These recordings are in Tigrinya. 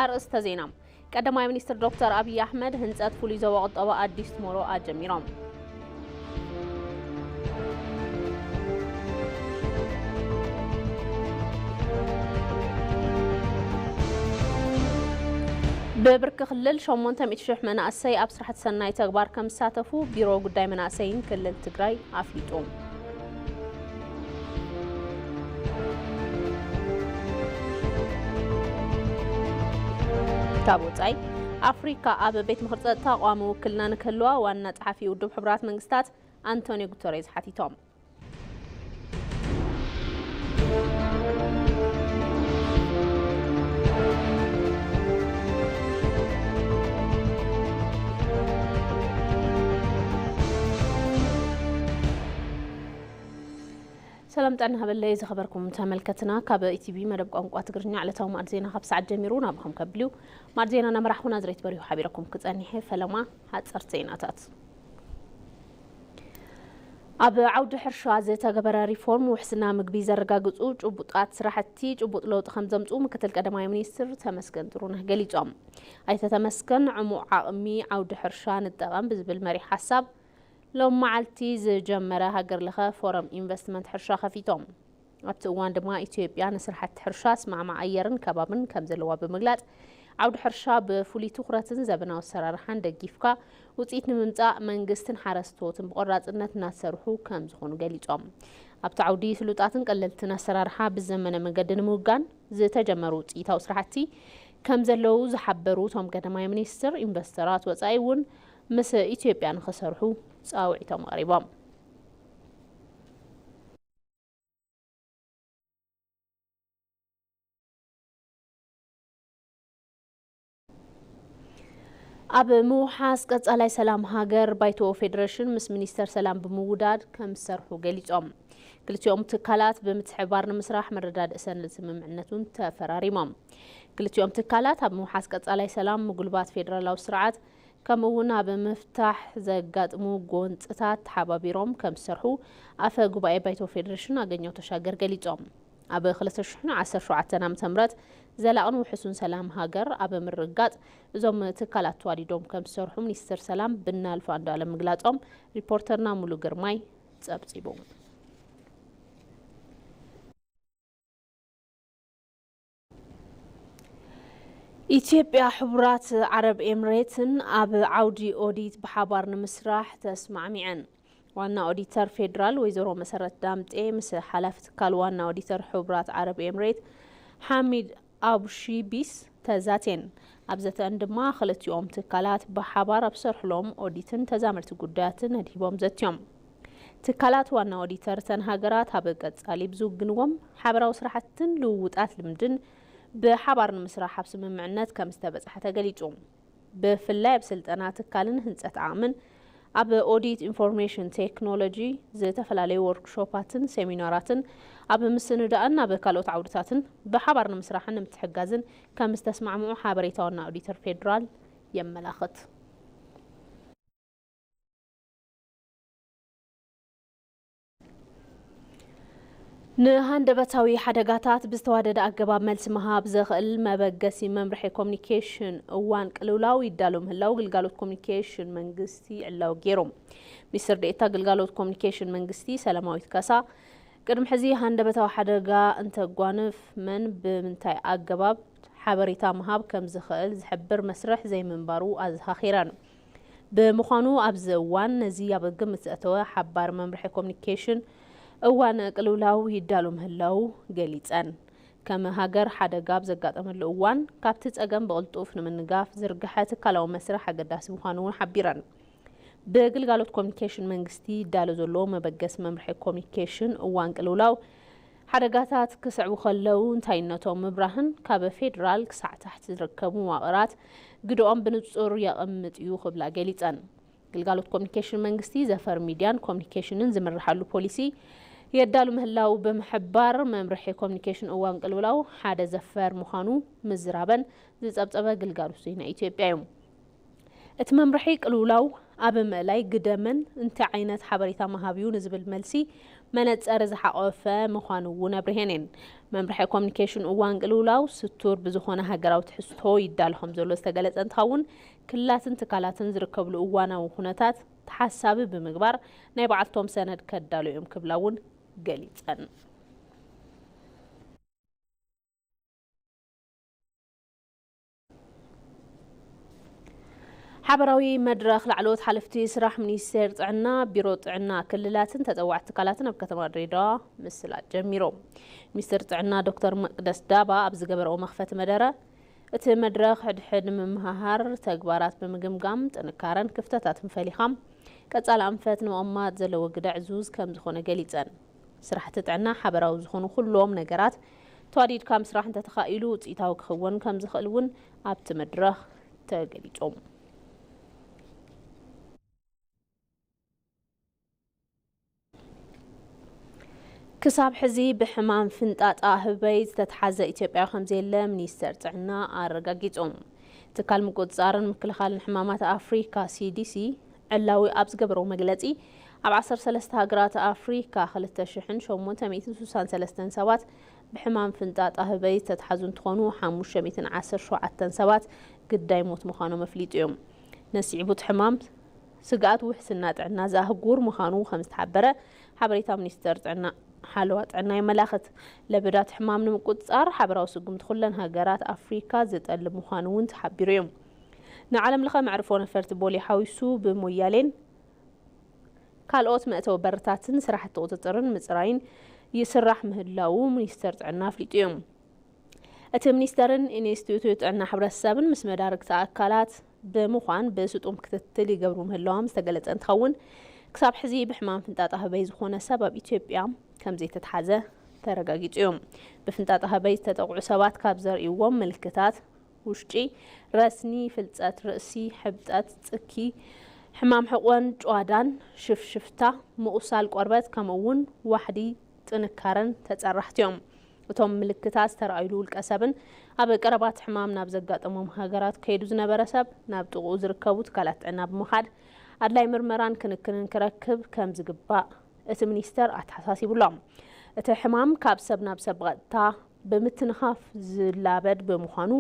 ኣርእስተ ዜና። ቀዳማይ ሚኒስትር ዶክተር ኣብይ ኣሕመድ ህንጸት ፍሉይ ዞባ ቁጠባ ኣዲስ ሞሮ ኣጀሚሮም። ብብርኪ ክልል ሸሞንተ ሚእቲ ሽሕ መናእሰይ ኣብ ስራሕቲ ሰናይ ተግባር ከም ዝሳተፉ ቢሮ ጉዳይ መናእሰይን ክልል ትግራይ ኣፍሊጡ። ካብ ወጻኢ፣ ኣፍሪካ ኣብ ቤት ምኽሪ ጸጥታ ቋሚ ውክልና ንክህልዋ ዋና ጸሓፊ ውድብ ሕቡራት መንግስታት ኣንቶኒዮ ጉተሬዝ ሓቲቶም። ሰላም ጥዕና ሃበለይ ዝኸበርኩም ተመልከትና፣ ካብ ኢቲቪ መደብ ቋንቋ ትግርኛ ዕለታዊ ማዕድ ዜና ካብ ሰዓት ጀሚሩ ናብኹም ከብልዩ። ማዕድ ዜና እናመራሕኹ ናዝሬት በሪሁ ሓቢረኩም ክጸኒሐ። ፈለማ ሓጸርቲ ዜናታት። ኣብ ዓውዲ ሕርሻ ዝተገበረ ሪፎርም ውሕስና ምግቢ ዘረጋግጹ ጭቡጣት ስራሕቲ ጭቡጥ ለውጢ ከም ዘምጽኡ ምክትል ቀዳማይ ሚኒስትር ተመስገን ጥሩነህ ገሊጾም። ኣይተ ተመስገን ዕሙቕ ዓቕሚ ዓውዲ ሕርሻ ንጠቐም ብዝብል መሪሕ ሓሳብ ሎም መዓልቲ ዝጀመረ ሃገር ለኸ ፎረም ኢንቨስትመንት ሕርሻ ከፊቶም። ኣብቲ እዋን ድማ ኢትዮጵያ ንስራሕቲ ሕርሻ ኣስማዕማዕ ኣየርን ከባብን ከም ዘለዋ ብምግላጽ፣ ዓውዲ ሕርሻ ብፍሉይ ትኹረትን ዘበናዊ ኣሰራርሓን ደጊፍካ ውፅኢት ንምምፃእ መንግስትን ሓረስቶትን ብቆራፅነት እናሰርሑ ከም ዝኾኑ ገሊፆም። ኣብቲ ዓውዲ ስሉጣትን ቀለልትን ኣሰራርሓ ብዘመነ መንገዲ ንምውጋን ዝተጀመሩ ውፅኢታዊ ስራሕቲ ከም ዘለዉ ዝሓበሩ እቶም ቀዳማይ ሚኒስትር፣ ኢንቨስተራት ወፃኢ እውን ምስ ኢትዮጵያ ንኽሰርሑ ፃውዒቶም ኣቕሪቦም። ኣብ ምውሓስ ቀጻላይ ሰላም ሃገር ባይቶ ፌደሬሽን ምስ ሚኒስተር ሰላም ብምውዳድ ከም ዝሰርሑ ገሊጾም። ክልቲኦም ትካላት ብምትሕብባር ንምስራሕ መረዳድኢ ሰነድ ስምምዕነት እውን ተፈራሪሞም። ክልቲኦም ትካላት ኣብ ምውሓስ ቀጻላይ ሰላም፣ ምጉልባት ፌደራላዊ ስርዓት፣ ከምኡ እውን ኣብ ምፍታሕ ዘጋጥሙ ጎንፅታት ተሓባቢሮም ከም ዝሰርሑ ኣፈ ጉባኤ ባይቶ ፌደሬሽን ኣገኘሁ ተሻገር ገሊጾም። ኣብ ክልተ ሽሕን ዓሰርተ ሸውዓተን ዓመተ ምህረት ዘላቕን ውሑስን ሰላም ሃገር ኣብ ምርግጋጽ እዞም ትካላት ተዋዲዶም ከም ዝሰርሑ ሚኒስትር ሰላም ብናልፍ ኣንዱኣለም ምግላጾም ሪፖርተርና ሙሉ ግርማይ ጸብጺቡ። ኢትዮጵያ፣ ሕቡራት ዓረብ ኤምሬትን ኣብ ዓውዲ ኦዲት ብሓባር ንምስራሕ ተስማዕሚዐን። ዋና ኦዲተር ፌዴራል ወይዘሮ መሰረት ዳምጤ ምስ ሓላፊ ትካል ዋና ኦዲተር ሕቡራት ዓረብ ኤምሬት ሓሚድ ኣቡሺቢስ ተዛቴን። ኣብ ዘተአን ድማ ክልቲኦም ትካላት ብሓባር ኣብ ዝሰርሕሎም ኦዲትን ተዛመድቲ ጉዳያትን ኣድሂቦም ዘትዮም። ትካላት ዋና ኦዲተር እተን ሃገራት ኣብ ቀጻሊ ብዝውግንዎም ሓበራዊ ስራሕትን ልውውጣት ልምድን ብሓባር ንምስራሕ ኣብ ስምምዕነት ከም ዝተበጽሐ ተገሊጹ። ብፍላይ ኣብ ስልጠና ትካልን ህንጸት ዓቕምን፣ ኣብ ኦዲት ኢንፎርሜሽን ቴክኖሎጂ ዝተፈላለዩ ወርክሾፓትን ሴሚናራትን፣ ኣብ ምስንዳእን ኣብ ካልኦት ዓውድታትን ብሓባር ንምስራሕን ንምትሕጋዝን ከም ዝተስማዕምዑ ሓበሬታ ዋና ኦዲተር ፌዴራል የመላኽት። ንሃንደበታዊ ሓደጋታት ብዝተዋደደ ኣገባብ መልሲ ምሃብ ዘኽእል መበገሲ መምርሒ ኮሙኒኬሽን እዋን ቅልውላው ይዳሎ ምህላው ግልጋሎት ኮሙኒኬሽን መንግስቲ ዕላዊ ገይሩ። ሚኒስትር ዴኤታ ግልጋሎት ኮሙኒኬሽን መንግስቲ ሰላማዊት ካሳ፣ ቅድሚ ሕዚ ሃንደበታዊ ሓደጋ እንተጓንፍ መን ብምንታይ ኣገባብ ሓበሬታ ምሃብ ከም ዝኽእል ዝሕብር መስርሕ ዘይምንባሩ ኣዘኻኺረን። ብምዃኑ ኣብዚ እዋን ነዚ ኣብ ግምት ዘእተወ ሓባር መምርሒ ኮሙኒኬሽን እዋን ቅልውላው ይዳሎ ምህላው ገሊጸን። ከም ሃገር ሓደጋ ኣብ ዘጋጠመሉ እዋን ካብቲ ጸገም ብቕልጡፍ ንምንጋፍ ዝርግሐ ትካላዊ መስርሕ ኣገዳሲ ምዃኑ እውን ሓቢረን። ብግልጋሎት ኮሙኒኬሽን መንግስቲ ይዳሎ ዘሎ መበገሲ መምርሒ ኮሙኒኬሽን እዋን ቅልውላው ሓደጋታት ክስዕቡ ከለዉ እንታይነቶም ምብራህን ካብ ፌዴራል ክሳዕ ታሕቲ ዝርከቡ መዋቕራት ግደኦም ብንጹር የቐምጥ እዩ ክብላ ገሊጸን። ግልጋሎት ኮሙኒኬሽን መንግስቲ ዘፈር ሚድያን ኮሙኒኬሽንን ዝምርሓሉ ፖሊሲ የዳሉ ምህላው ብምሕባር፣ መምርሒ ኮሙኒኬሽን እዋን ቅልውላው ሓደ ዘፈር ምዃኑ ምዝራበን ዝጸብጸበ ግልጋሎት ዜና ኢትዮጵያ እዩ። እቲ መምርሒ ቅልውላው ኣብ ምእላይ ግደ መን እንታይ ዓይነት ሓበሬታ ምሃብ እዩ ንዝብል መልሲ መነጸሪ ዝሓቆፈ ምዃኑ እውን ኣብሪሀን እየን። መምርሒ ኮሚኒኬሽን እዋን ቅልውላው ስቱር ብዝኾነ ሃገራዊ ትሕዝቶ ይዳሎ ከም ዘሎ ዝተገለጸ እንትኸውን፣ ክልላትን ትካላትን ዝርከብሉ እዋናዊ ኩነታት ተሓሳቢ ብምግባር ናይ በዓልቶም ሰነድ ከዳሉ እዮም ክብላ እውን ገሊጸን። ሓበራዊ መድረኽ ላዕለዎት ሓለፍቲ ስራሕ ሚኒስቴር ጥዕና፣ ቢሮ ጥዕና ክልላትን ተፀዋዕቲ ትካላትን ኣብ ከተማ ድሬዳዋ ምስላጥ ጀሚሩ። ሚኒስትር ጥዕና ዶክተር መቅደስ ዳባ ኣብ ዝገበረኦ መኽፈቲ መደረ፣ እቲ መድረኽ ሕድሕድ ምምሃሃር፣ ተግባራት ብምግምጋም፣ ጥንካረን ክፍተታትን ፈሊኻ ቀፃሊ ኣንፈት ንምቕማጥ ዘለዎ ግደ ዕዙዝ ከም ዝኾነ ገሊፀን። ስራሕቲ ጥዕና ሓበራዊ ዝኾኑ ኩሎም ነገራት ተዋዲድካ ምስራሕ እንተተኻኢሉ ውፅኢታዊ ክኽወን ከም ዝኽእል እውን ኣብቲ መድረኽ ተገሊፆም። ክሳብ ሕዚ ብሕማም ፍንጣጣ ህበይ ዝተትሓዘ ኢትዮጵያዊ ከም ዘየለ ሚኒስተር ጥዕና ኣረጋጊጹ። ትካል ምቁጽጻርን ምክልኻልን ሕማማት ኣፍሪካ ሲዲሲ ዕላዊ ኣብ ዝገበረው መግለጺ፣ ኣብ ዓሰርተ ሰለስተ ሃገራት ኣፍሪካ ክልተ ሽሕን ሸሞንተ ሚእትን ስሳን ሰለስተን ሰባት ብሕማም ፍንጣጣ ህበይ ዝተትሓዙ እንትኾኑ፣ ሓሙሽተ ሚእትን ዓሰርተ ሸውዓተን ሰባት ግዳይ ሞት ምዃኖም ኣፍሊጡ እዮም። ነስዒቡ እቲ ሕማም ስግኣት ውሕስና ጥዕና ዘኣህጉር ምዃኑ ከም ዝተሓበረ ሓበሬታ ሚኒስቴር ጥዕና ሓለዋ ጥዕና የመላኽት። ለበዳ እቲ ሕማም ንምቁጽጻር ሓበራዊ ስጉምቲ ኩለን ሃገራት ኣፍሪካ ዝጠልብ ምዃኑ እውን ተሓቢሩ እዩ። ንዓለም ለኸ መዕርፎ ነፈርቲ ቦሌ ሓዊሱ ብሞያሌን ካልኦት መእተዊ በርታትን ስራሕቲ ቁጽጽርን ምጽራይን ይስራሕ ምህላዉ ሚኒስቴር ጥዕና ኣፍሊጡ እዩ። እቲ ሚኒስተርን ኢንስቲትዩት ጥዕና ሕብረተሰብን ምስ መዳርግቲ ኣካላት ብምዃን ብስጡም ክትትል ይገብሩ ምህላዎም ዝተገለጸ እንትኸውን፣ ክሳብ ሕዚ ብሕማም ፍንጣጣ ህበይ ዝኾነ ሰብ ኣብ ኢትዮጵያ ከም ዘይተትሓዘ ተረጋጊጹ እዩ። ብፍንጣጣ ህበይ ዝተጠቕዑ ሰባት ካብ ዘርእይዎም ምልክታት ውሽጢ ረስኒ፣ ፍልጸት ርእሲ፣ ሕብጠት፣ ጽኪ፣ ሕማም ሕቖን ጭዋዳን፣ ሽፍሽፍታ፣ ምቑሳል ቆርበት፣ ከምኡ እውን ዋሕዲ ጥንካረን ተጸራሕቲ እዮም። እቶም ምልክታት ዝተረኣዩሉ ውልቀ ሰብን ኣብ ቀረባት ሕማም ናብ ዘጋጠሞም ሃገራት ከይዱ ዝነበረ ሰብ ናብ ጥቕኡ ዝርከቡ ትካላት ጥዕና ብምኻድ ኣድላይ ምርመራን ክንክንን ክረክብ ከም ዝግባእ እቲ ሚኒስተር ኣተሓሳሲቡ ኣሎ። እቲ ሕማም ካብ ሰብ ናብ ሰብ ብቐጥታ ብምትንኻፍ ዝላበድ ብምዃኑ፣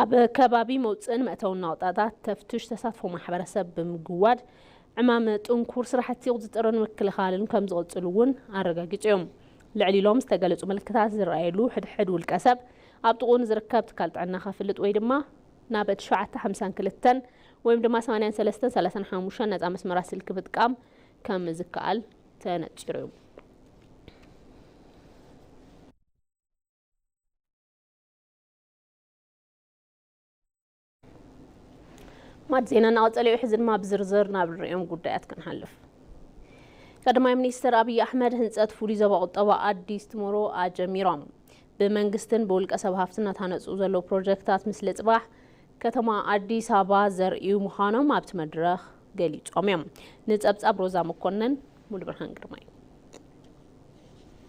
ኣብ ከባቢ መውፅእን መእተውን ናውጣታት ተፍትሽ፣ ተሳትፎ ማሕበረሰብ ብምግዋድ ዕማም ጥንኩር ስራሕቲ ቁፅፅርን ምክልኻልን ከም ዝቕፅሉ እውን ኣረጋጊፁ እዮም። ልዕል ኢሎም ዝተገለፁ ምልክታት ዝረኣየሉ ሕድሕድ ውልቀ ሰብ ኣብ ጥቕኡ ንዝርከብ ትካል ጥዕና ከፍልጥ ወይ ድማ ናብ ትሽዓተ ሓምሳን ክልተን ወይም ድማ ሰማንያን ሰለስተን ሰላሳን ሓሙሽተን ነፃ መስመራት ስልኪ ምጥቃም ከም ዝከኣል ተነፂሩ እዩ። ማት ዜና እናቐጸለ እዩ። ሕዚ ድማ ብዝርዝር ናብ ንሪኦም ጉዳያት ክንሓልፍ። ቀዳማይ ሚኒስትር ኣብይ ኣሕመድ ህንጸት ፍሉይ ዞባ ቁጠባ ኣዲስ ትሞሮ ኣጀሚሮም። ብመንግስትን ብውልቀ ሰብ ሃፍትን እናተሃነፁ ዘለዉ ፕሮጀክታት ምስሊ ፅባሕ ከተማ ኣዲስ ኣበባ ዘርእዩ ምዃኖም ኣብቲ መድረኽ ገሊጾም እዮም። ንጸብጻብ ሮዛ መኮነን፣ ሙሉብርሃን ግርማይ።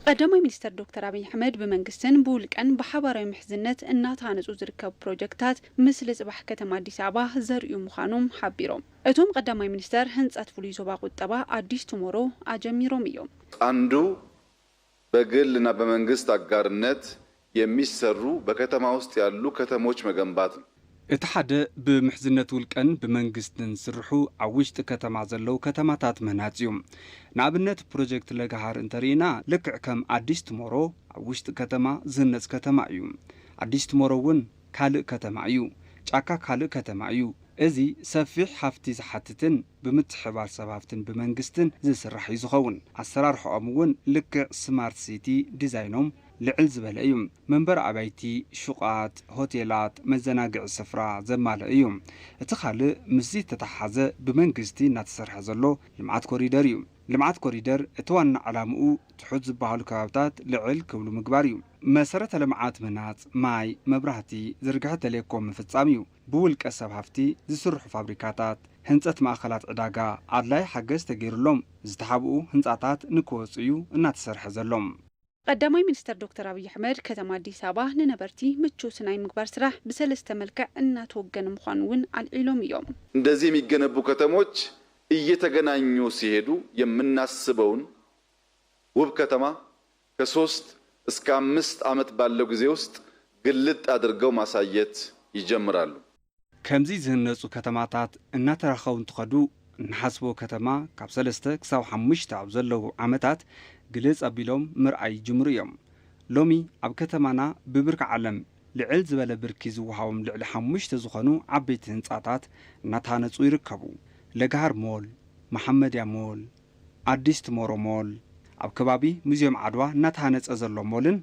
ቀዳማይ ሚኒስትር ዶክተር ኣብይ ኣሕመድ ብመንግስትን ብውልቀን ብሓባራዊ ምሕዝነት እናተሃነፁ ዝርከቡ ፕሮጀክታት ምስሊ ፅባሕ ከተማ ኣዲስ ኣበባ ዘርእዩ ምዃኖም ሓቢሮም። እቶም ቀዳማይ ሚኒስትር ህንፀት ፍሉይ ዞባ ቁጠባ ኣዲስ ትሞሮ ኣጀሚሮም እዮም። አንዱ በግል እና በመንግስት አጋርነት የሚሰሩ በከተማ ውስጥ ያሉ ከተሞች መገንባት ነው። እቲ ሓደ ብምሕዝነት ውልቀን ብመንግስትን ዝስርሑ ኣብ ውሽጢ ከተማ ዘለዉ ከተማታት ምህናፅ እዩ። ንኣብነት ፕሮጀክት ለገሃር እንተርኢና ልክዕ ከም ኣዲስ ትሞሮ ኣብ ውሽጢ ከተማ ዝህነፅ ከተማ እዩ። ኣዲስ ትሞሮ እውን ካልእ ከተማ እዩ። ጫካ ካልእ ከተማ እዩ። እዚ ሰፊሕ ሃፍቲ ዝሓትትን ብምትሕብባር ሰብ ሃፍትን ብመንግስትን ዝስራሕ እዩ ዝኸውን። ኣሰራርሕኦም እውን ልክዕ ስማርት ሲቲ ዲዛይኖም ልዕል ዝበለ እዩ። መንበሪ ኣባይቲ፣ ሹቓት፣ ሆቴላት፣ መዘናግዒ ስፍራ ዘማልእ እዩ። እቲ ካልእ ምስዚ ዝተተሓሓዘ ብመንግስቲ እናተሰርሐ ዘሎ ልምዓት ኮሪደር እዩ። ልምዓት ኮሪደር እቲ ዋና ዕላምኡ ትሑት ዝበሃሉ ከባብታት ልዕል ክብሉ ምግባር እዩ። መሰረተ ልምዓት ምህናፅ፣ ማይ፣ መብራህቲ፣ ዝርግሐ ቴሌኮም ምፍፃም እዩ። ብውልቀ ሰብ ሃፍቲ ዝስርሑ ፋብሪካታት፣ ህንፀት ማእኸላት ዕዳጋ ኣድላይ ሓገዝ ተገይሩሎም ዝተሓብኡ ህንፃታት ንክወፁ እዩ እናተሰርሐ ዘሎ። ቀዳማይ ሚኒስትር ዶክተር ኣብይ ኣሕመድ ከተማ ኣዲስ ኣበባ ንነበርቲ ምቹውቲ ናይ ምግባር ስራሕ ብሰለስተ መልክዕ እናተወገነ ምዃኑ እውን ኣልዒሎም እዮም። እንደዚህ የሚገነቡ ከተሞች እየተገናኙ ሲሄዱ የምናስበውን ውብ ከተማ ከሶስት እስከ አምስት ዓመት ባለው ጊዜ ውስጥ ግልጥ አድርገው ማሳየት ይጀምራሉ። ከምዚ ዝህነፁ ከተማታት እናተራኸቡ እንትኸዱ፣ እንሓስቦ ከተማ ካብ ሰለስተ ክሳብ ሓሙሽተ ኣብ ዘለዉ ዓመታት ግልፅ ኣቢሎም ምርኣይ ይጅምሩ እዮም። ሎሚ ኣብ ከተማና ብብርኪ ዓለም ልዕል ዝበለ ብርኪ ዝወሃቦም ልዕሊ ሓሙሽተ ዝኾኑ ዓበይቲ ህንፃታት እናተሃነፁ ይርከቡ። ለገሃር ሞል፣ መሓመድያ ሞል፣ ኣዲስ ትሞሮ ሞል፣ ኣብ ከባቢ ሙዝየም ዓድዋ እናተሃነፀ ዘሎ ሞልን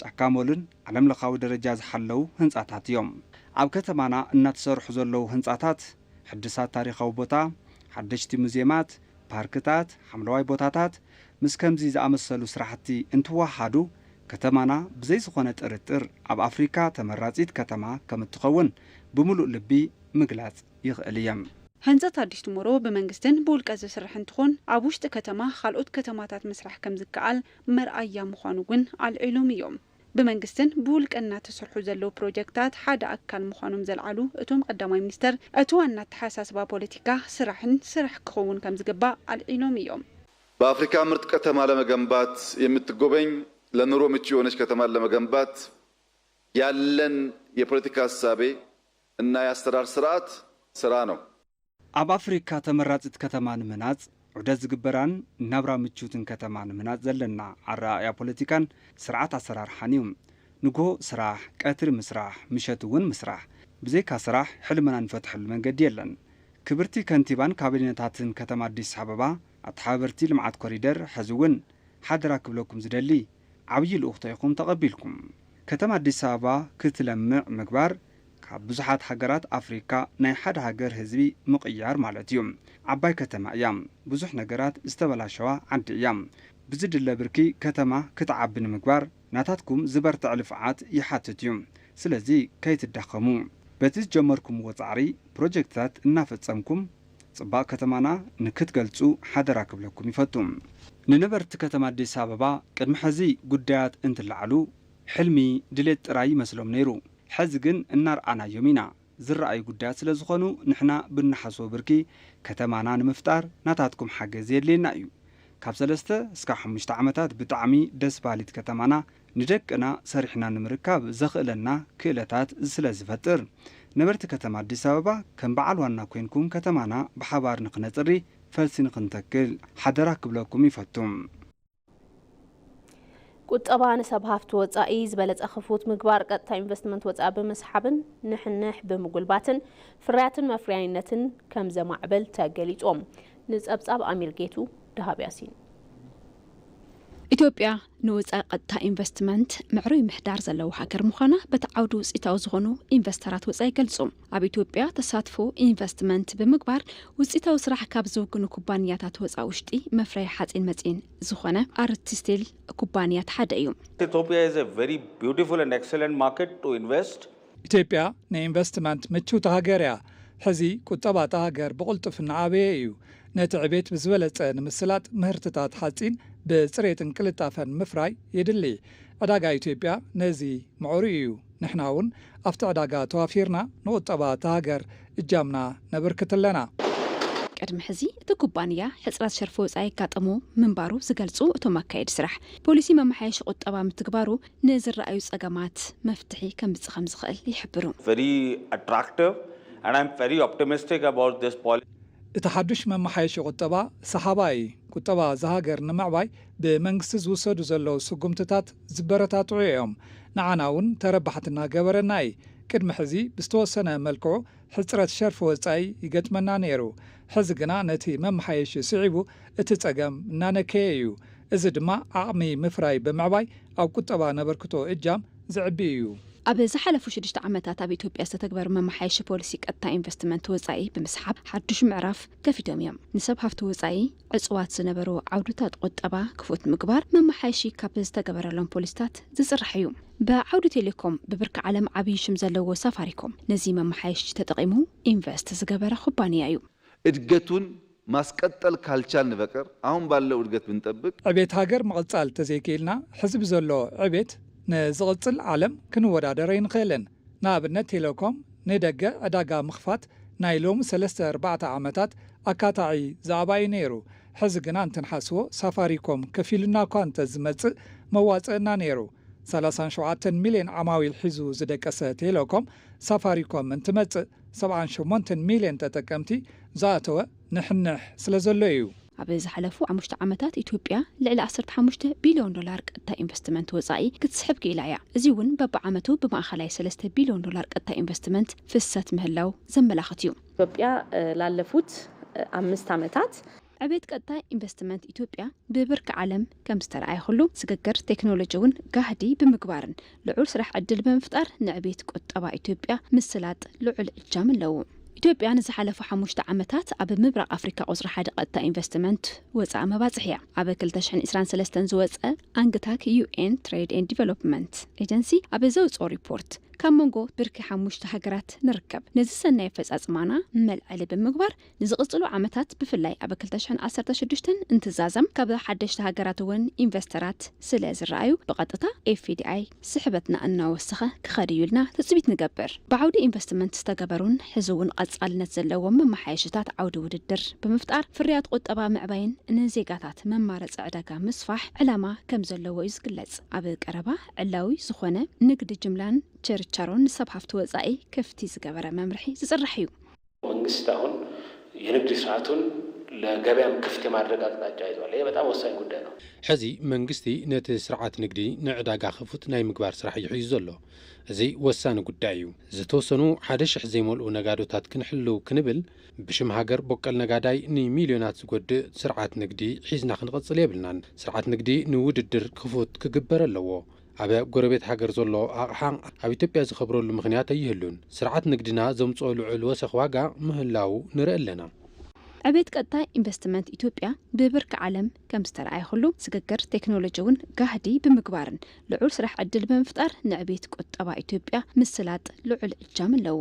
ጫካ ሞልን ዓለምለኻዊ ደረጃ ዝሓለዉ ህንፃታት እዮም። ኣብ ከተማና እናተሰርሑ ዘለዉ ህንፃታት ሕድሳት ታሪኻዊ ቦታ፣ ሓደሽቲ ሙዝየማት፣ ፓርክታት፣ ሓምለዋይ ቦታታት ምስ ከምዚ ዝኣመሰሉ ስራሕቲ እንትወሃሃዱ ከተማና ብዘይ ዝኾነ ጥርጥር ኣብ ኣፍሪካ ተመራፂት ከተማ ከም እትኸውን ብምሉእ ልቢ ምግላፅ ይኽእል እየ። ህንፀት ኣዲስ ትሞሮ ብመንግስትን ብውልቀ ዝስራሕ እንትኾን ኣብ ውሽጢ ከተማ ካልኦት ከተማታት ምስራሕ ከም ዝከኣል መርኣያ ምዃኑ እውን ኣልዒሎም እዮም። ብመንግስትን ብውልቀን እናተሰርሑ ዘለዉ ፕሮጀክታት ሓደ ኣካል ምዃኖም ዘልዓሉ እቶም ቀዳማይ ሚኒስተር፣ እቲ ዋና ኣተሓሳስባ ፖለቲካ ስራሕን ስራሕ ክኸውን ከም ዝግባእ ኣልዒሎም እዮም። በአፍሪካ ምርጥ ከተማ ለመገንባት የምትጎበኝ ለኑሮ ምቹ የሆነች ከተማን ለመገንባት ያለን የፖለቲካ እሳቤ እና የአሰራር ስርዓት ስራ ነው። ኣብ ኣፍሪካ ተመራፂት ከተማ ንምህናፅ ዑደት ዝግበራን ናብራ ምችውትን ከተማ ንምህናፅ ዘለና ኣረኣእያ ፖለቲካን ስርዓት ኣሰራርሓን እዩ። ንግሆ ስራሕ፣ ቀትሪ ምስራሕ፣ ምሸት እውን ምስራሕ። ብዘይካ ስራሕ ሕልምና ንፈትሐሉ መንገዲ የለን። ክብርቲ ከንቲባን ካቢኔታትን ከተማ ኣዲስ ኣበባ፣ ኣተሓባበርቲ ልምዓት ኮሪደር፣ ሕዚ እውን ሓደራ ክብለኩም ዝደሊ ዓብዪ ልኡኽ ተኢኹም ተቐቢልኩም። ከተማ ኣዲስ ኣበባ ክትለምዕ ምግባር ካብ ብዙሓት ሃገራት ኣፍሪካ ናይ ሓደ ሃገር ህዝቢ ምቕያር ማለት እዩ። ዓባይ ከተማ እያ። ብዙሕ ነገራት ዝተበላሸዋ ዓዲ እያ። ብዝድለ ብርኪ ከተማ ክትዓቢ ንምግባር ናታትኩም ዝበርትዕ ልፍዓት ይሓትት እዩ። ስለዚ ከይትዳኸሙ። በቲ ዝጀመርኩምዎ ፃዕሪ ፕሮጀክትታት እናፈፀምኩም ፅባቕ ከተማና ንክትገልፁ ሓደራ ክብለኩም ይፈቱ። ንነበርቲ ከተማ ኣዲስ ኣበባ ቅድሚ ሕዚ ጉዳያት እንትለዓሉ ሕልሚ ድሌት ጥራይ ይመስሎም ነይሩ። ሕዚ ግን እናርኣናዮም ኢና። ዝረኣዩ ጉዳያት ስለ ዝኾኑ ንሕና ብንሓስቦ ብርኪ ከተማና ንምፍጣር ናታትኩም ሓገዝ የድልየና እዩ። ካብ ሰለስተ እስካብ ሓሙሽተ ዓመታት ብጣዕሚ ደስ በሃሊት ከተማና ንደቅና ሰሪሕና ንምርካብ ዘኽእለና ክእለታት ስለ ዝፈጥር ነበርቲ ከተማ ኣዲስ ኣበባ ከም በዓል ዋና ኮይንኩም ከተማና ብሓባር ንኽነፅሪ ፈልሲ ንኽንተክል ሓደራ ክብለኩም ይፈቱ። ቁጠባ ንሰብ ሃፍቲ ወፃኢ ዝበለፀ ክፉት ምግባር ቀጥታ ኢንቨስትመንት ወፃኢ ብምስሓብን ንሕንሕ ብምጉልባትን ፍርያትን መፍረያይነትን ከም ዘማዕብል ተገሊፆም። ንፀብፃብ ኣሚር ጌቱ ደሃብ ያሲን። ኢትዮጵያ ንወፃኢ ቀጥታ ኢንቨስትመንት ምዕሩይ ምሕዳር ዘለዎ ሃገር ምዃና በቲ ዓውዲ ውፅኢታዊ ዝኾኑ ኢንቨስተራት ወፃኢ ይገልፁ። ኣብ ኢትዮጵያ ተሳትፎ ኢንቨስትመንት ብምግባር ውፅኢታዊ ስራሕ ካብ ዝውግኑ ኩባንያታት ወፃኢ ውሽጢ መፍረይ ሓፂን መፂን ዝኾነ ኣርቲ ስቲል ኩባንያ ሓደ እዩ። Ethiopia is a very beautiful and excellent market to invest. ኢትዮጵያ ንኢንቨስትመንት ምችውቲ ሃገር እያ። ሕዚ ቁጠባ እታ ሃገር ብቕልጡፍ እናዓበየ እዩ። ነቲ ዕቤት ብዝበለፀ ንምስላጥ ምህርትታት ሓፂን ብፅሬትን ቅልጣፈን ምፍራይ የድሊ። ዕዳጋ ኢትዮጵያ ነዚ ምዕሩይ እዩ። ንሕና እውን ኣብቲ ዕዳጋ ተዋፊርና ንቁጠባ እታ ሃገር እጃምና ነበርክት ኣለና። ቅድሚ ሕዚ እቲ ኩባንያ ሕፅረት ሸርፊ ወፃኢ የጋጠሞ ምንባሩ ዝገልፁ እቶም ኣካየዲ ስራሕ፣ ፖሊሲ መመሓየሺ ቁጠባ ምትግባሩ ንዝረኣዩ ፀገማት መፍትሒ ከምፅእ ከም ዝኽእል ይሕብሩ። Very attractive, and I'm very optimistic about this policy. እቲ ሓዱሽ መመሓየሺ ቁጠባ ሰሓባይ እዩ። ቁጠባ እዛ ሃገር ንምዕባይ ብመንግስቲ ዝውሰዱ ዘለዉ ስጉምትታት ዝበረታትዑ እዮም። ንዓና እውን ተረባሕቲ እናገበረና እዩ። ቅድሚ ሕዚ ብዝተወሰነ መልክዑ ሕፅረት ሸርፊ ወፃኢ ይገጥመና ነይሩ። ሕዚ ግና ነቲ መመሓየሺ ስዒቡ እቲ ፀገም እናነከየ እዩ። እዚ ድማ ዓቕሚ ምፍራይ ብምዕባይ ኣብ ቁጠባ ነበርክቶ እጃም ዘዕቢ እዩ። ኣብ ዝሓለፉ ሽዱሽተ ዓመታት ኣብ ኢትዮጵያ ዝተተግበሩ መመሓየሺ ፖሊሲ ቀጥታ ኢንቨስትመንት ወፃኢ ብምስሓብ ሓዱሽ ምዕራፍ ከፊቶም እዮም። ንሰብ ሃፍቲ ወፃኢ ዕፅዋት ዝነበሩ ዓውድታት ቁጠባ ክፉት ምግባር መመሓየሺ ካብ ዝተገበረሎም ፖሊሲታት ዝፅራሕ እዩ። ብዓውዲ ቴሌኮም ብብርኪ ዓለም ዓብዪ ሽም ዘለዎ ሳፋሪኮም ነዚ መመሓየሺ ተጠቒሙ ኢንቨስት ዝገበረ ኩባንያ እዩ። እድገቱን ማስቀጠል ካልቻልን በቀር አሁን ባለው እድገት ብንጠብቅ ዕቤት ሃገር ምቕፃል ተዘይክኢልና ሕዚ ብዘሎ ዕቤት ንዝቕፅል ዓለም ክንወዳደር ኣይንኽእልን። ንኣብነት ቴሌኮም ንደገ ዕዳጋ ምኽፋት ናይ ሎሚ ሰለስተ ኣርባዕተ ዓመታት ኣካታዒ ዛዕባ እዩ ነይሩ። ሕዚ ግና እንትንሓስቦ ሳፋሪኮም ከፊሉና እኳ እንተዝመጽእ መዋጽአና ነይሩ። ሰላሳን ሸውዓተን ሚልዮን ዓማዊል ሒዙ ዝደቀሰ ቴሌኮም ሳፋሪኮም እንትመጽእ ሰብዓን ሸሞንተን ሚልዮን ተጠቀምቲ ዝኣተወ ንሕንሕ ስለ ዘሎ እዩ። ኣብ ዝሓለፉ ሓሙሽተ ዓመታት ኢትዮጵያ ልዕሊ ዓሰርተ ሓሙሽተ ቢልዮን ዶላር ቀጥታ ኢንቨስትመንት ወጻኢ ክትስሕብ ክኢላ እያ። እዚ እውን በብዓመቱ ብማእኸላይ ሰለስተ ቢልዮን ዶላር ቀጥታ ኢንቨስትመንት ፍሰት ምህላው ዘመላኽት እዩ። ኢትዮጵያ ላለፉት ኣምስት ዓመታት ዕቤት ቀጥታ ኢንቨስትመንት ኢትዮጵያ ብብርኪ ዓለም ከም ዝተረኣየ ኩሉ ስግግር ቴክኖሎጂ እውን ጋህዲ ብምግባርን ልዑል ስራሕ ዕድል ብምፍጣር ንዕቤት ቁጠባ ኢትዮጵያ ምስላጥ ልዑል እጃም ኣለዎ። ኢትዮጵያ ንዝሓለፉ ሓሙሽተ ዓመታት ኣብ ምብራቕ ኣፍሪካ ቁፅሪ ሓደ ቀጥታ ኢንቨስትመንት ወፃኢ መባፅሕ እያ። ኣብ ክልተ ሽሕን ዕስራን ሰለስተን ዝወፀ ኣንግታክ ዩ ኤን ትሬድ ኤንድ ዲቨሎፕመንት ኤጀንሲ ኣብ ዘውፅኦ ሪፖርት ካብ መንጎ ብርኪ ሓሙሽተ ሃገራት ንርከብ። ነዚ ሰናይ ኣፈፃፅማና መልዐሊ ብምግባር ንዝቕፅሉ ዓመታት ብፍላይ ኣብ ክልተ ሽሕን ዓሰርተ ሽዱሽተን እንትዛዘም ካብ ሓደሽቲ ሃገራት እውን ኢንቨስተራት ስለ ዝረኣዩ ብቐጥታ ኤፍዲኣይ ስሕበትና እናወሰኸ ክኸድ እዩ ኢልና ትፅቢት ንገብር። ብዓውዲ ኢንቨስትመንት ዝተገበሩን ሕዚ እውን ቐፃልነት ዘለዎም መመሓየሽታት ዓውዲ ውድድር ብምፍጣር ፍርያት ቁጠባ ምዕባይን ንዜጋታት መማረፂ ዕዳጋ ምስፋሕ ዕላማ ከም ዘለዎ እዩ ዝግለፅ። ኣብ ቀረባ ዕላዊ ዝኾነ ንግዲ ጅምላን ችርቻሮን ንሰብ ሃፍቲ ወፃኢ ክፍቲ ዝገበረ መምርሒ ዝፅራሕ እዩ። መንግስት አሁን የንግድ ስርዓቱን ለገበያም ክፍት የማድረግ አቅጣጫ ይዟል። ይሄ በጣም ወሳኝ ጉዳይ ነው። ሕዚ መንግስቲ ነቲ ስርዓት ንግዲ ንዕዳጋ ክፉት ናይ ምግባር ስራሕ እዩ ሒዙ ዘሎ። እዚ ወሳኒ ጉዳይ እዩ። ዝተወሰኑ ሓደ ሽሕ ዘይመልኡ ነጋዶታት ክንሕልው ክንብል ብሽም ሃገር በቀል ነጋዳይ ንሚልዮናት ዝጎድእ ስርዓት ንግዲ ሒዝና ክንቕጽል የብልናን። ስርዓት ንግዲ ንውድድር ክፉት ክግበር ኣለዎ። ኣብ ጎረቤት ሃገር ዘሎ ኣቕሓ ኣብ ኢትዮጵያ ዝኸብረሉ ምኽንያት ኣይህሉን። ስርዓት ንግድና ዘምጽኦ ልዑል ወሰኽ ዋጋ ምህላዉ ንርኢ ኣለና። ዕቤት ቀጥታ ኢንቨስትመንት ኢትዮጵያ ብብርኪ ዓለም ከም ዝተረኣየ ኩሉ ስግግር ቴክኖሎጂ እውን ጋህዲ ብምግባርን ልዑል ስራሕ ዕድል ብምፍጣር ንዕቤት ቁጠባ ኢትዮጵያ ምስላጥ ልዑል እጃም ኣለዎ።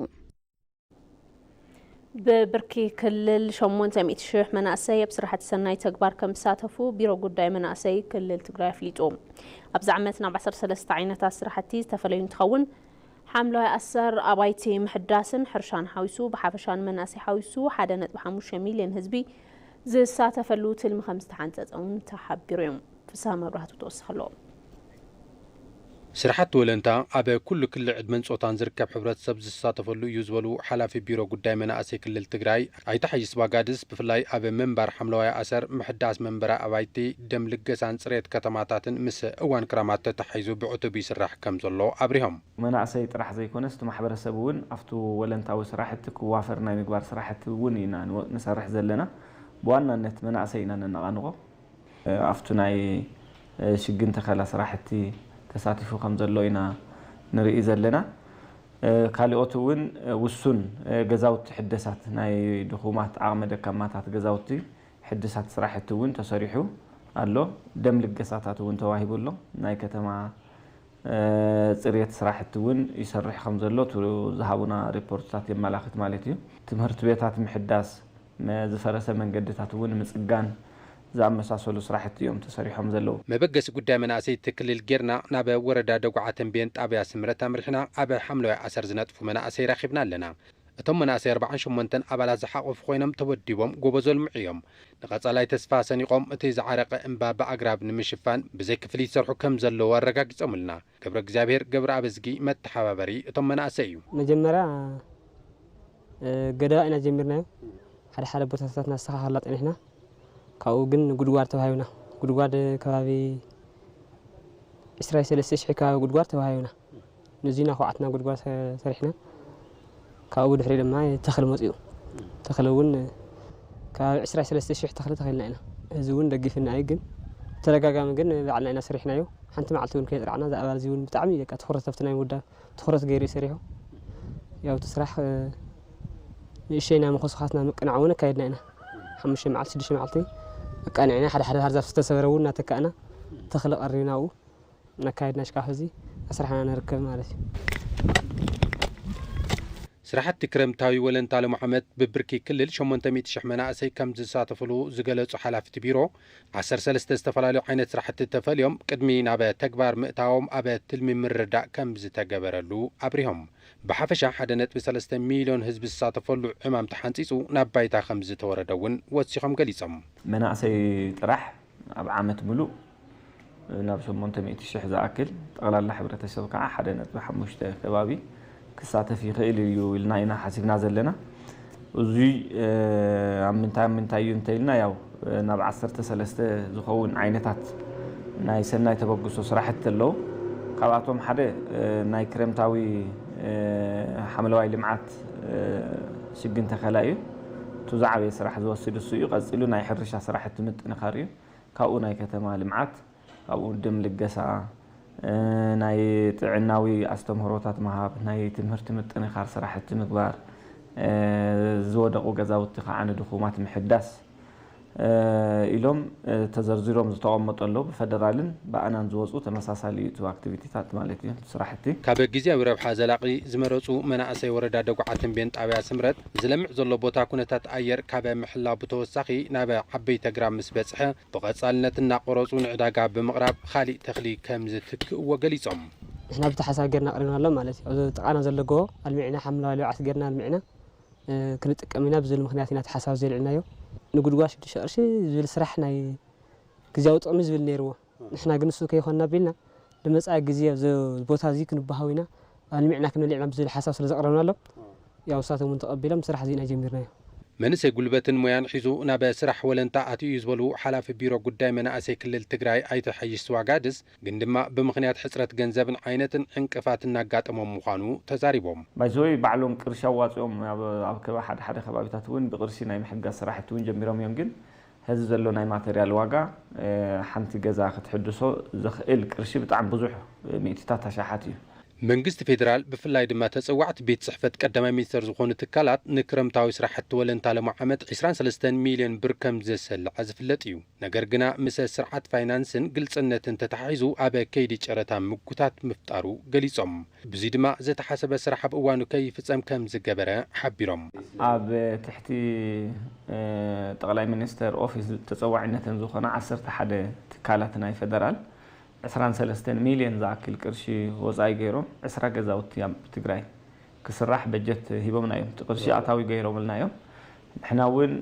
ብብርኪ ክልል ሸሞንተ ሚእቲ ሽሕ መናእሰይ ኣብ ስራሕቲ ሰናይ ተግባር ከም ዝሳተፉ ቢሮ ጉዳይ መናእሰይ ክልል ትግራይ ኣፍሊጡ። ኣብዚ ዓመት ናብ ዓሰርተ ሰለስተ ዓይነታት ስራሕቲ ዝተፈለዩ እንትኸውን ሓምለዋይ ኣሰር ኣባይቲ ምሕዳስን ሕርሻን ሓዊሱ ብሓፈሻ ንመናእሰይ ሓዊሱ ሓደ ነጥቢ ሓሙሽተ ሚልዮን ህዝቢ ዝሳተፈሉ ትልሚ ከም ዝተሓንፀፀ እውን ተሓቢሩ እዩ። ፍስሃ መብራህቱ ተወስኽ ኣለዎ። ስራሕቲ ወለንታ ኣብ ኩሉ ክሊ ዕድመን ፆታን ዝርከብ ሕብረተሰብ ዝሳተፈሉ እዩ ዝበሉ ሓላፊ ቢሮ ጉዳይ መናእሰይ ክልል ትግራይ ኣይተ ሓይስ ባጋድስ ብፍላይ ኣብ ምንባር ሓምለዋይ ኣሰር፣ ምሕዳስ መንበሪ ኣባይቲ፣ ደም ልገሳን ፅሬት ከተማታትን ምስ እዋን ክራማት ተተሓሒዙ ብዕቱብ ይስራሕ ከም ዘሎ ኣብሪሆም። መናእሰይ ጥራሕ ዘይኮነስ እቲ ማሕበረሰብ እውን ኣብቲ ወለንታዊ ስራሕቲ ክዋፈር ናይ ምግባር ስራሕቲ እውን ኢና ንሰርሕ ዘለና። ብዋናነት መናእሰይ ኢና ነነቓንቖ። ኣብቲ ናይ ሽግን ተኸላ ስራሕቲ ተሳቲፉ ከም ዘሎ ኢና ንርኢ ዘለና። ካሊኦት እውን ውሱን ገዛውቲ ሕደሳት ናይ ድኹማት ዓቕመ ደካማታት ገዛውቲ ሕድሳት ስራሕቲ እውን ተሰሪሑ ኣሎ። ደም ልገሳታት እውን ተዋሂቡ ኣሎ። ናይ ከተማ ፅሬት ስራሕቲ እውን ይሰርሕ ከም ዘሎ እቲ ዝሃቡና ሪፖርትታት የመላኽት ማለት እዩ። ትምህርት ቤታት ምሕዳስ፣ ዝፈረሰ መንገድታት እውን ምፅጋን ዝኣመሳሰሉ ስራሕቲ እዮም ተሰሪሖም ዘለዉ። መበገሲ ጉዳይ መናእሰይ እቲ ክልል ጌርና ናብ ወረዳ ደጉዓ ተንቤን ጣብያ ስምረት ኣምሪሕና ኣብ ሓምለዋይ ኣሰር ዝነጥፉ መናእሰይ ረኺብና ኣለና። እቶም መናእሰይ ኣርባዓን ሸሞንተን ኣባላት ዝሓቖፉ ኮይኖም ተወዲቦም ጎበዞ ልምዑ እዮም። ንቐፃላይ ተስፋ ሰኒቖም እቲ ዝዓረቐ እምባ ብኣግራብ ንምሽፋን ብዘይ ክፍሊት ይሰርሑ ከም ዘለዉ ኣረጋጊፆምልና። ገብረ እግዚኣብሔር ገብረኣበዝጊ መተሓባበሪ እቶም መናእሰይ እዩ። መጀመርያ ገደባ ኢና ጀሚርናዮ። ሓደ ሓደ ቦታታት ናስተኻኸልና ፀኒሕና። ካብኡ ግን ጉድጓድ ተዋሂብና። ጉድጓድ ከባቢ ዕስራ ሰለስተ ሽሕ ከባቢ ጉድጓድ ተዋሂብና። ንዚና ኳዓትና ጉድጓድ ሰሪሕና። ካብኡ ድሕሪ ድማ ተኽሊ መፂኡ። ተኽሊ እውን ከባቢ ዕስራ ሰለስተ ሽሕ ተኽሊ ተኺልና ኢና። እዚ እውን ደጊፍና እዩ፣ ግን ተደጋጋሚ ግን ባዕልና ኢና ሰሪሕናዮ። ሓንቲ መዓልቲ እውን ከየፅራዕና እዚ ኣባል እዚ እውን ብጣዕሚ በቃ ትኹረት ኣብቲ ናይ ምውዳብ ትኹረት ገይሩ እዩ ሰሪሑ። ያው እቲ ስራሕ ንእሸይ ናይ መኾስኻትና ምቅናዕ እውን ኣካይድና ኢና። ሓሙሽተ መዓልቲ ሽዱሽተ መዓልቲ ኣቃኒዕና ሓደ ሓደ ባህርዛፍ ዝተሰበረ እውን እናተካእና ተኽሊ ቀሪብና ኣብኡ እናካየድና ሽካፍ እዚ ኣስራሕና ንርከብ ማለት እዩ። ስራሕቲ ክረምታዊ ወለንታ ሎሚ ዓመት ብብርኪ ክልል ሸሞንተ ሚእቲ ሽሕ መናእሰይ ከም ዝሳተፍሉ ዝገለጹ ሓላፊ እቲ ቢሮ፣ ዓሰርተ ሰለስተ ዝተፈላለዩ ዓይነት ስራሕቲ ተፈልዮም ቅድሚ ናብ ተግባር ምእታዎም ኣብ ትልሚ ምርዳእ ከም ዝተገበረሉ ኣብሪሆም። ብሓፈሻ ሓደ ነጥቢ ሰለስተ ሚልዮን ህዝቢ ዝሳተፈሉ ዕማም ተሓንጺጹ ናብ ባይታ ከም ዝተወረደ እውን ወሲኾም ገሊጾም። መናእሰይ ጥራሕ ኣብ ዓመት ምሉእ ናብ ሸሞንተ ሚእቲ ሽሕ ዝኣክል፣ ጠቕላላ ሕብረተሰብ ከዓ ሓደ ነጥቢ ሓሙሽተ ከባቢ ክሳተፍ ይኽእል እዩ ኢልና ኢና ሓሲብና ዘለና። እዙይ ኣብ ምንታይ ኣብ ምንታይ እዩ እንተኢልና፣ ያው ናብ ዓሰርተ ሰለስተ ዝኸውን ዓይነታት ናይ ሰናይ ተበግሶ ስራሕቲ ኣለዉ። ካብኣቶም ሓደ ናይ ክረምታዊ ሓምለዋይ ልምዓት ሽግን ተኸላ እዩ። እቱ ዝዓበየ ስራሕ ዝወስድ እሱ እዩ። ቀፂሉ ናይ ሕርሻ ስራሕቲ ምጥንኻር እዩ። ካብኡ ናይ ከተማ ልምዓት፣ ካብኡ ደም ልገሳ፣ ናይ ጥዕናዊ ኣስተምህሮታት ምሃብ፣ ናይ ትምህርቲ ምጥንኻር ስራሕቲ ምግባር፣ ዝወደቑ ገዛውቲ ከዓ ንድኹማት ምሕዳስ ኢሎም ተዘርዚሮም ዝተቐመጡ ኣለዉ። ብፈደራልን ብኣናን ዝወፁ ተመሳሳሊ እዩ እቲ ኣክቲቪቲታት ማለት እዩ፣ ስራሕቲ። ካብ ግዜያዊ ረብሓ ዘላቒ ዝመረፁ መናእሰይ ወረዳ ደጉዓ ተምቤን ጣብያ ስምረት ዝለምዕ ዘሎ ቦታ ኩነታት ኣየር ካብ ምሕላው ብተወሳኺ ናብ ዓበይቲ ኣግራብ ምስ በፅሐ ብቐፃልነት እናቆረፁ ንዕዳጋ ብምቕራብ ካሊእ ተኽሊ ከም ዝትክእዎ ገሊፆም። ንሕና ብቲ ሓሳብ ጌርና ኣቕሪብና ኣሎ ማለት እዩ። ኣብዚ ጥቓና ዘሎ ጎቦ ኣልሚዕና ሓምለዋይ ልምዓት ጌርና ኣልሚዕና ክንጥቀም ኢና ብዝብል ምኽንያት ኢና እቲ ሓሳብ ዘልዕልናዮ። ንጉድጓድ ሽዱሽተ ቅርሺ ዝብል ስራሕ ናይ ግዝያዊ ጥቕሚ ዝብል ነይርዎ። ንሕና ግን እሱ ከይኾንና ቢልና ንመፃኢ ግዜ ኣብዚ ቦታ እዚ ክንበሃው ኢና ኣልሚዕና ክንበልዕ ኢና ብዝብል ሓሳብ ስለ ዘቕረብናሎም ያው እሳቶም እውን ተቐቢሎም ስራሕ እዚ ኢና ጀሚርናዮ። መንእሰይ ጉልበትን ሞያን ሒዙ ናብ ስራሕ ወለንታ ኣትዩ እዩ ዝበሉ ሓላፊ ቢሮ ጉዳይ መናእሰይ ክልል ትግራይ ኣይተ ሓይሽ ስዋጋድስ ግን ድማ ብምኽንያት ሕፅረት ገንዘብን ዓይነትን ዕንቅፋት እናጋጠሞም ምዃኑ ተዛሪቦም። ባይዘወይ ባዕሎም ቅርሺ ኣዋፂኦም ኣብ ኣብ ከባ ሓደ ሓደ ከባቢታት እውን ብቅርሺ ናይ ምሕጋዝ ስራሕቲ እውን ጀሚሮም እዮም። ግን ሕዚ ዘሎ ናይ ማተርያል ዋጋ ሓንቲ ገዛ ክትሕድሶ ዘኽእል ቅርሺ ብጣዕሚ ብዙሕ ሚእትታት ኣሻሓት እዩ። መንግስቲ ፌዴራል ብፍላይ ድማ ተፀዋዕቲ ቤት ፅሕፈት ቀዳማይ ሚኒስተር ዝኾኑ ትካላት ንክረምታዊ ስራሕቲ ወለንታ ሎሚ ዓመት ዕስራን ሰለስተን ሚልዮን ብር ከም ዘሰልዐ ዝፍለጥ እዩ። ነገር ግና ምስ ስርዓት ፋይናንስን ግልፅነትን ተተሓሒዙ ኣብ ከይዲ ጨረታ ምጉታት ምፍጣሩ ገሊፆም። ብዙይ ድማ ዝተሓሰበ ስራሕ ኣብ እዋኑ ከይፍፀም ከም ዝገበረ ሓቢሮም። ኣብ ትሕቲ ጠቕላይ ሚኒስተር ኦፊስ ተፀዋዒነተን ዝኾና ዓሰርተ ሓደ ትካላት ናይ ፌደራል ዕስራን ሰለስተን ሚልዮን ዝኣክል ቅርሺ ወፃኢ ገይሮም ዕስራ ገዛውቲ ኣብ ትግራይ ክስራሕ በጀት ሂቦምና እዮም። እቲ ቅርሺ ኣታዊ ገይሮምልና እዮም። ንሕና እውን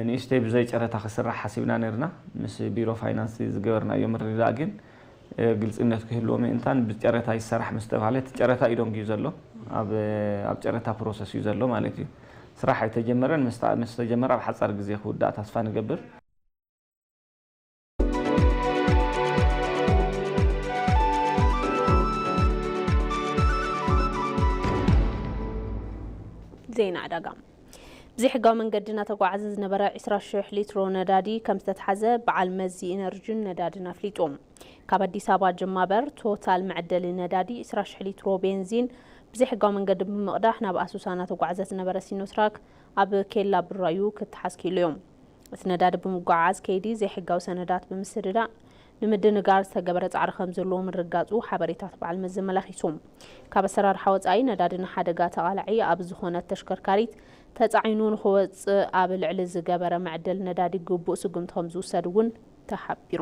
ንእሽተይ ብዘይ ጨረታ ክስራሕ ሓሲብና ነርና። ምስ ቢሮ ፋይናንስ ዝገበርናዮ ምርድዳእ ግን ግልፅነት ክህልዎ ምእንታን ብጨረታ ይሰራሕ ምስ ተባሃለ እቲ ጨረታ እዩ ደንጊዩ ዘሎ። ኣብ ኣብ ጨረታ ፕሮሰስ እዩ ዘሎ ማለት እዩ። ስራሕ ኣይተጀመረን። ምስ ምስ ተጀመረ ኣብ ሓፃር ግዜ ክውዳእ ተስፋ ንገብር። ዜና ዕዳጋ። ብዘይሕጋዊ መንገዲ እናተጓዓዘ ዝነበረ ዕስራ ሽሕ ሊትሮ ነዳዲ ከም ዝተትሓዘ በዓል መዚ ኢነርጂን ነዳድን ኣፍሊጡ። ካብ ኣዲስ ኣበባ ጀማበር ቶታል መዐደሊ ነዳዲ ዕስራ ሽሕ ሊትሮ ቤንዚን ብዘይሕጋዊ መንገዲ ብምቕዳሕ ናብ ኣሱሳ እናተጓዕዘ ዝነበረ ሲኖትራክ ኣብ ኬላ ብራዩ ክትሓዝ ክኢሉ እዮም። እቲ ነዳዲ ብምጉዕዓዝ ከይዲ ዘይሕጋዊ ሰነዳት ብምስድዳእ ንምድንጋር ዝተገበረ ፃዕሪ ከም ዘለዎ ምርጋፁ ሓበሬታት በዓል መዚ ኣመላኺቱ። ካብ ኣሰራርሓ ወፃኢ ነዳዲ ንሓደጋ ተቓላዒ ኣብ ዝኾነት ተሽከርካሪት ተፃዒኑ ንኽወፅእ ኣብ ልዕሊ ዝገበረ መዕደሊ ነዳዲ ግቡእ ስጉምቲ ከም ዝውሰድ እውን ተሓቢሩ።